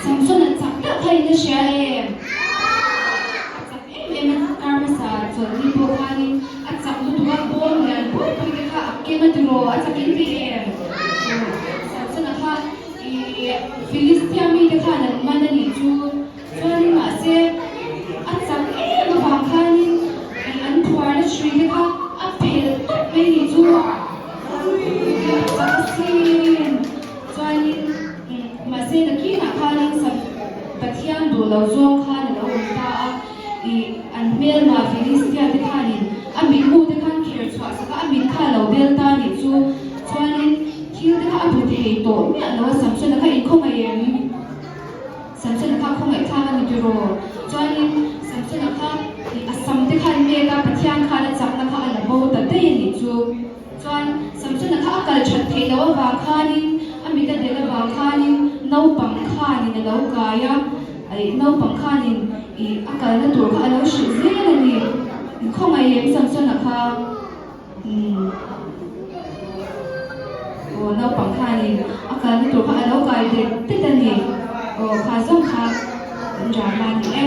Samsona chak deuh kha in a hria em? A chak em em a, kar hmasa chawlhni pawh khanin a chak lutuk a, bawm lian pui pui te kha a keng a tiraw, a chak in ti em? Samsona kha ih Philistia mite khan an man a nih chu. Chuanin mahse a chak em avang khanin ih an phuarna hrui te kha a phelh tawp mai nih chu a chak asin. Chuanin mahse nakinah khanin Sam Pathian duh lo zawng khan a lo awm ta a, ih an hmelma Philistia te khanin a mitmu te khan kher chhuah sak a, a mit kha a lo bel ta nih chu. Chuanin thil te kha a bu thei tawh miah lo a, Samsona kha inkhawngaih em? Samsona kha khawngaihthlak a ni tiraw? Chuanin Samsona kha ih a sam te khan mek a, Pathian khan a chakna kha a la bo ta daih a nih chu. Chuan Samsona kha a kal that theih loh avang khanin, a mit a del avang khanin naupang khanin a lo kai a, ih naupang khanin ih a kalna tur kha a lo hrilh zel a ni. Khawngaih em Samsona kha? Umm. Aw naupang khanin a kalna tur kha a lo kai det det a ni. Aw kha zawng kha drama a ni e.